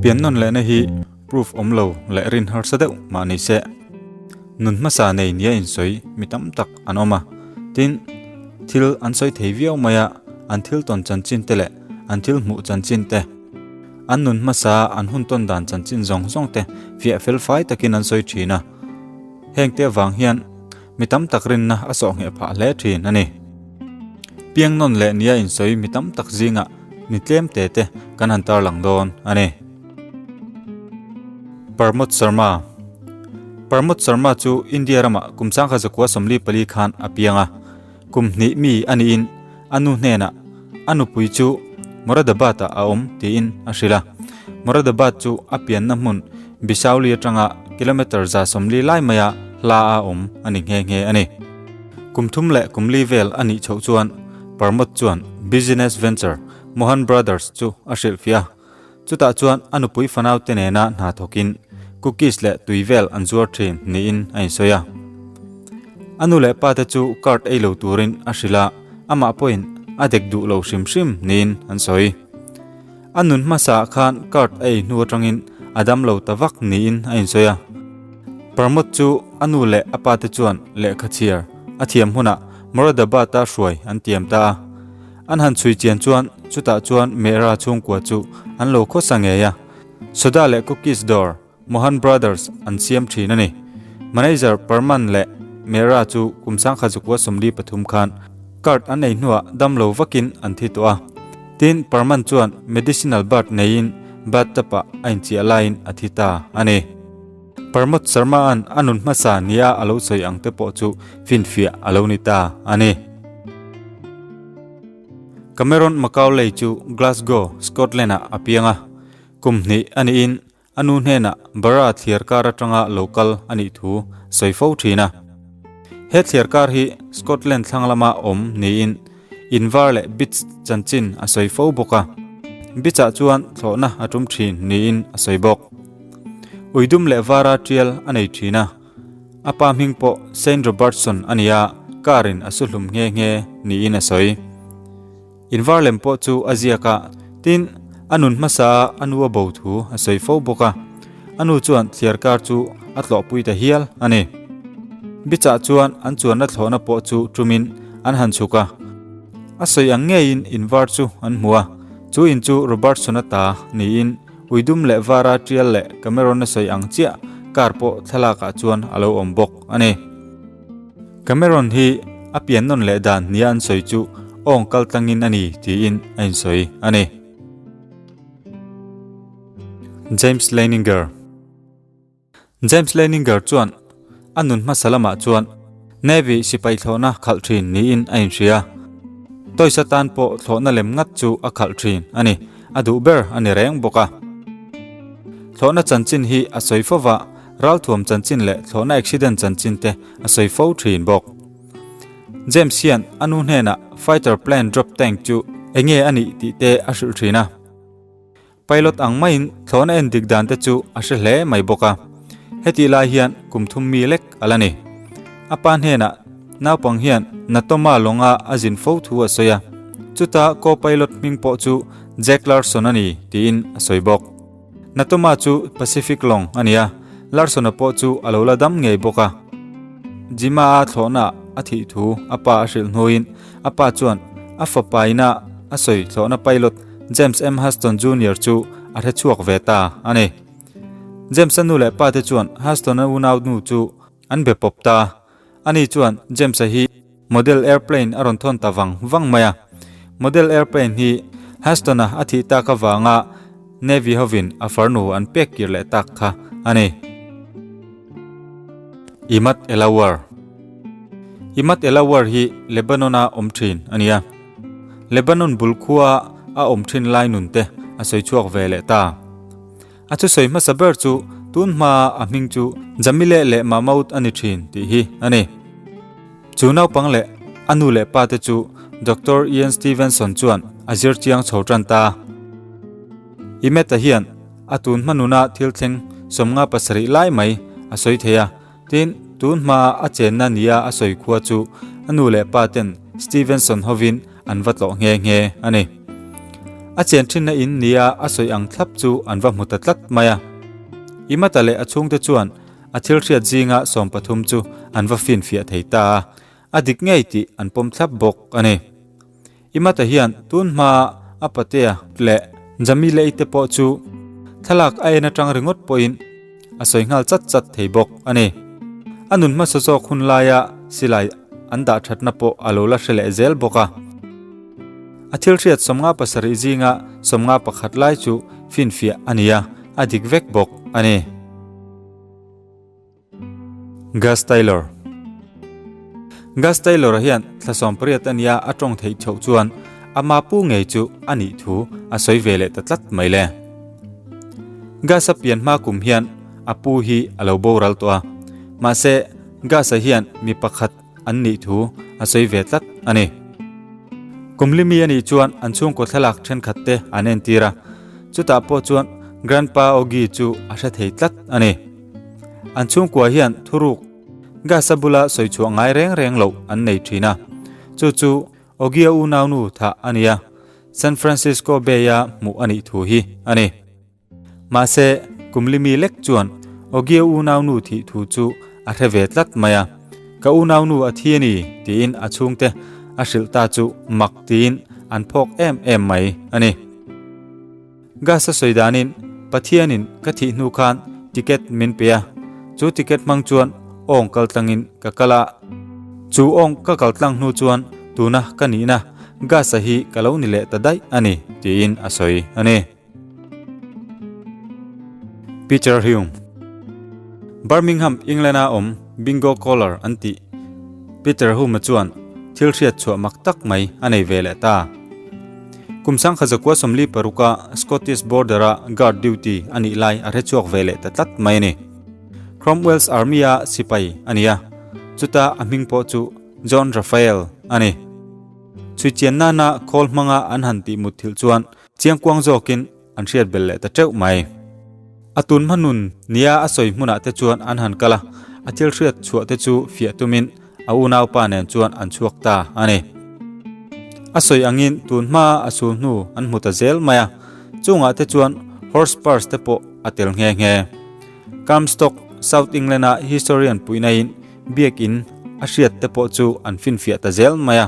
Pian nawn lehna hi proof awm lo leh rin harsa deuh mah ni se. Nun hmasa nei nia insawi mi tam tak an awm a, tin, thil an sawi thei viau mai a, an thil tawn chanchin te leh an thil hmuh chanchin te, an nun hmasa an hun tawn dan chanchin zawng zawng te fiah fel fai takin an sawi thin a. Hengte avang hian mi tam tak rinna a sawh ngheh phah hle thin a ni. Piang nawn leh nia insawi mi tam tak zingah ni tlem te te kan han tarlang dawn a ni. Parmod Sharma Parmod Sharma chu India ramah kum sangkha zakua 44 khan a piang a, kum hnih mi a niin a nu hnenah a nupui chu Moradabad-ah a awm tiin a hrilh a. Moradabad chu a pianna hmun Bisauli atanga kilometre 140 lai maia hla a awm a ni nghe nghe a ni. Kum thum leh kum li vel a nih chhoh chuan Parmod chuan business venture Mohan Brothers chu a hrilhfiah a. Chutah chuan a nupui fanaute nena hna thawkin cookies leh tui vel an zuar thin niin a insawi a. A nu leh pate chu card ei lo turin a hrilh a, amah pawhin a dek duh lo hrim hrim niin an sawi. A nun hmasaah khan card a ei hnu atangin a dam lo ta vak niin a insawi a. Pramod chu a nu leh a pate chuan lehkha chhiar a thiam hunah Moradabad-a hruai an tiam ta a. An han chhui chian chuan chutah chuan Mehra chhungkua chu an lo khawsa ngei a, soda leh cookies dawr Mohan Brothers an siam thin a ni. Manager Parman leh Mehra chu kum sangkhat zakua 43 khan card an ei hnuah dam lo vakin an thi tawh a. Tin, Parman chuan medicinal bird neiin bathtub-ah a inchiah laiin a thi ta a ni. Parmod Sharma-a'n a nun hmasa nia a lo sawi ang te pawh chu finfiah a lo ni ta a ni. Cameron Macaulay chu Glasgow, Scotland-ah a piang a. Kum hnih a niin a nu hnenah Barra thliar kar atanga lo kal a nih thu sawi fo thin a. He thliar kar hi Scotland thlang lama awm niin Invar leh Beach chanchin a sawi fo bawk a. Beach-ah chuan thlawhna a tum thin niin a sawi bawk. Uidum leh vara tial a nei thin a, a pa hming pawh Saint Robertson a ni a, car in a su hlum nghe nghe niin a sawi. Invar lem pawh chu a ziak a, tin, a nun hmasa a a nu a bo thu a sawi fo bawk a, a nu chuan thliar car chu a tlawhpui ta hial a ni. Bichah chuan an chuanna thlawhna pawh chu tumin an han chhuk a, a sawi ang ngeiin invar chu an hmu a, chu in chu Robertson-a ta niin Uidum leh vara tial leh Cameron a sawi ang chiah car pawh thlalakah chuan a lo awm bawk a ni. Cameron hi a pian nawn leh dan nia an sawi chu awng kal tlangin a ni tiin a insawi a ni. James Leininger James Leininger chuan a nun hmasa lamah chuan Navy sipai thlawhna khalh thin niin a inhria. Toys atan pawh thlawhna lem ngat chu a khalh thin a ni, a duh ber a ni reng bawk a. Thlawhna chanchin hi a sawi fo va, ralthuam chanchin leh thlawhna accident chanchin te a sawi fo thin bawk. James hian a nu hnenah fighter plane drop tank chu enge a nih tih te a hrilh thin a. Pilot ang maiin thlawhna en dik dan te chu a hre hle mai bawk a, hetih lai hian kum thum mi lek a la ni. A pa hnenah naupang hian Natoma lawnga a zin fo thu a sawi a, chuta co-pilot hming pawh chu Jack Larson a ni tiin a sawi bawk. Natoma chu Pacific lawng a ni a, Larson-a pawh chu a lo la dam ngei bawk a. Jima-a thlawhnaah a thih thu a pa a hrilh hnuin a pa chuan a fapa ina a sawi thlawhna pilot James M. Huston Junior chu a hre chhuak ve ta a ni. James-a nu leh pa te chuan Huston-a unau nu chu an be pawp ta a. Ani chuan James-a hi model airplane a rawn thawn ta vang vang mai a. Model airplane hi Huston-a a thih tak avanga Navy hovin a farnu an pek kir leh tak kha a ni. Imad Elawar Imad Elawar hi Lebanon-a awm thin a ni a. Lebanon bul khua a awm thin lai nun te a sawi chhuak ve leh ta. A thusawi hmasa ber chu tun hma a hming chu Jamileh leh Mahmoud a ni thin tih hi a ni. Chu naupang leh a nu leh pa te chu Doctor Ian Stevenson chuan a zir chiang chho tan ta. Imeta hian a tun hma nuna thil thleng 57 lai mai a sawi thei a. Tin, tun hmaa a chenna nia a sawi khua chu a nu leh pa ten Stevenson hovin an va tlawh nghe nghe a ni. A chen thinna in nia a sawi ang thlap chu an va hmu ta tlat mai a. Imata leh a chhungte chuan a thil hriat zinga 13 chu an va finfiah thei ta a, a dik ngei tih an pawm thlap bawk a ni. Imata hian tun hma a patea leh Jamilei te pawh chu thlalak a en atang ringawt pawhin a sawi nghal chat chat thei bawk a ni. A nun hmasa zawk hun laia silai an dah thatna pawh a lo la hre leh zel bawk a. A thil hriat 57 zinga 51 lai chu finfiah a ni a, a dik vek bawk a ni. Gus Taylor Gus Taylor-a hian thla 18 a nia a tawng theih chhoh chuan ama pu ngei chu a nih thu a sawi ve leh ta tlat mai le. Gus-a pian hma kum hian a pu hi a lo boral tawh a, mahse Gus-a hian mi pakhat an nih thu a sawi ve tlat a ni. Kum limi a nih chuan an chhungkaw thlalak thenkhat te an entir a, chutah pawh chuan Grandpa Augie chu a hre thei tlat a ni. An chhungkua hian thuruk Gasa bula sawi chhuah ngai reng reng loh an nei thin a, chu chu Augie unaunu thah a ni a, San Francisco Bay-a hmuh a nih thu hi a ni. Mahse, kum limi lek chuan Augie unaunu thih thu chu a hre ve tlat mai a, Ka unaunu a thi a ni tiin a chhungte a hrilh ta chu mak tiin an phawk em em mai a ni. Gas a sawi danin Pathianin ka thih hnu khan ticket min pe a, chu ticket hmang chuan awng kal tlangin ka kal a. Chu awng ka kal tlang hnu chuan tuna ka nihna Gas-a hi ka lo ni leh ta daih a ni, tiin a sawi a ni. Peter Hume Birmingham, England-a awm Bingo Caller an tih Peter Hume-a chuan thil hriat chhuah mak tak mai a nei ve leh ta. Kum 1946-a Scottish Border-a guard duty a nih lai a hre chhuak ve leh ta tlat mai a ni. Cromwell's Army-a sipai a ni a, chuta a hming pawh chu John Raphael a ni. Chhuichian nana khawl hmanga an han tih mut thilh chuan chiangkuang zawkin an hriat belh leh ta teuh mai. A tun hma nun nia a sawi hmunah te chuan an han kal a, a thil hriat chhuah te chu fiah tumin a unaupa nen chuan an chhuak ta a ni. A sawi angin tun hma a sul hnu an hmu ta zel mai a, chungah te chuan horse purse te pawh a tel nghe nghe. Comstock, South England-a historian puihnain biakin a hriat te pawh chu an finfiah ta zel mai a.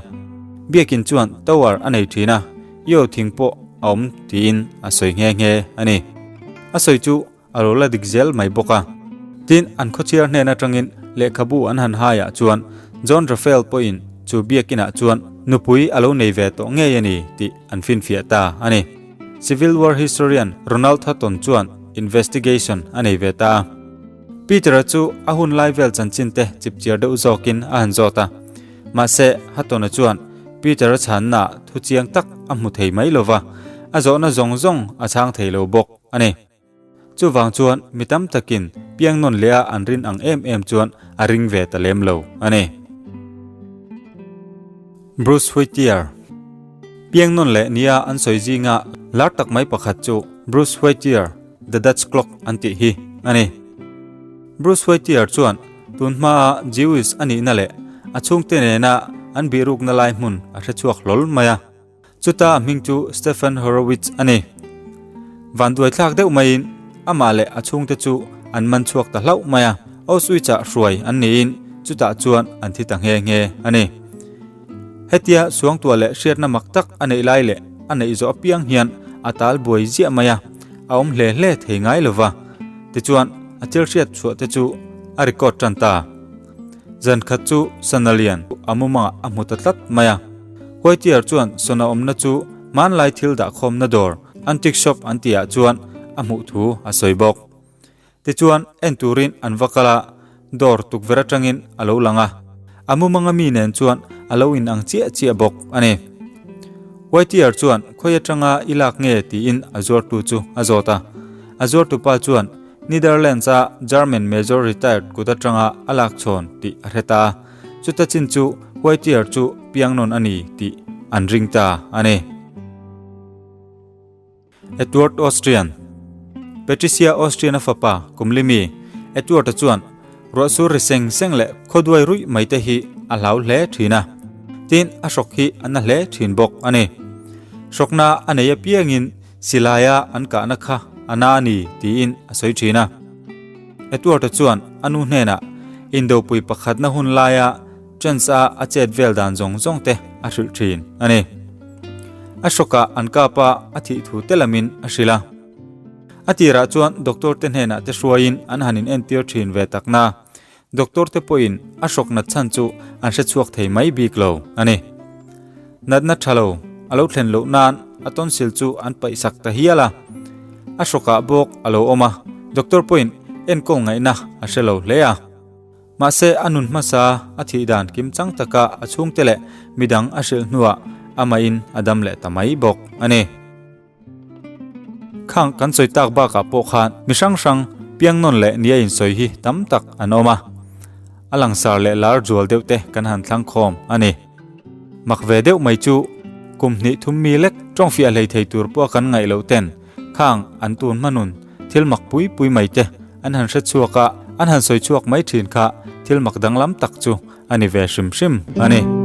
Biakin chuan tower a nei thin a, Io thing pawh a awm tiin a sawi nghe nghe a ni. A sawi chu a lo la dik zel mai bawk a. Tin, an khawchhiar hnen atangin lehkhabu an han haiah chuan John Raphael pawhin chu biakinah chuan nupui a lo nei ve tawh ngei a ni tih an finfiah ta a ni. Civil War historian Ronald Hutton chuan investigation a nei ve ta a. Peter-a chu a hun lai vel chanchin te chipchiar deuh zawkin a han zawt a. Mahse, Hutton-a chuan Peter-a chhanna thu chiang tak a hmu thei mai lo va, a zawhna zawng zawng a chhang thei lo bawk a ni. Chuvang chuan mi tam takin piang nawn leh a an rin ang em em chuan a ring ve ta lem lo a ni. Bruce Whittier Piang nawn leh nia an sawi zinga lar tak mai pakhat chu Bruce Whittier, The Dutch Clock an tih hi a ni. Bruce Whittier chuan tun hmaa Jewish a nihna leh a chhungte nena an bihrukna lai hmun a hre chhuak hlawl mai a. Chuta a hming chu Stephen Horowitz a ni. Vanduaithlak deuh maiin amah leh a chhungte chu an man chhuak ta hlauh mai a, Auschwitz-ah hruai an niin chutah chuan an thi ta nghe nghe a ni. Hetia suangtuah leh hriatna mak tak a neih lai leh a neih zawh apiang hian a tal buai ziah mai a, a awm hle hle thei ngai lo va. Tichuan a thil hriat chhuah te chu a record tan ta. Zan khat chu sana lian a mumangah a hmu ta tlat mai a. Huaitiar chuan sana awmna chu hmanlai thil dahkhawmna dawr, antique shop an tihah chuan a hmuh thu a sawi bawk. Tichuan en turin an va kal a, dawr tukverh atangin a lo lang a. A mumanga mi nen chuan a lo inang chiah chiah bawk a ni. Huaitiar chuan khawi atanga i lak nge tiin a zuartu chu a zawt a. A zuartupa chuan Netherlands-a German Major retired kut atanga a lak chhawn tih a hre ta a, chuta chin chu Whitier chu piang nawn a ni tih an ring ta a ni. Edward Austrian Patricia Austrian-a fapa Kumlimi Edward-a chuan ruahsur ri seng seng leh khawduai ruih mai te hi a hlau hle thin a, tin a hrawk hi a na hle thin bawk a ni. Hrawkna a nei apiangin silaia an kahna kha a na a ni tiin a sawi thin a. Edward-a chuan a nu hnenah indopui pakhatna hun laia chance-a a chet vel dan zawng zawng te a hrilh thin a ni. A hrawkah an kap a, a thih thu te lamin a hrilh a. A tirah chuan doctor te hnenah te hruaiin an han inentir thin ve tak na. Doctor te pawhin a hrawk nat chhan chu an hre chhuak thei mai bik lo a ni. Natna tha lo a lo thlen loh nan a tonsil chu an paih sak ta hial a. A hrawkah bawk a lo awm a, doctor pawhin enkawl ngaihna a hre lo hle a. Mahse a nun hmasa a thih dan kim chang taka a chhungte leh midang a hrilh hnuah amahin a dam leh ta mai bawk a ni. Khang kan sawi tak bakah pawh khan mi hrang hrang piang nawn leh nia insawi hi tam tak an awm a, a langsar leh lar zual deuh te kan han thlang khawm a ni. Mak ve deuh mai chu kum hnih thum mi lek tawngfiah hlei thei tur pawh kan ngaih loh ten khang an tun hmanun thil mak pui pui mai te an han hre chhuak a, an han sawi chhuak mai thin kha thil mak danglam tak chu a ni ve hrim hrim a ni.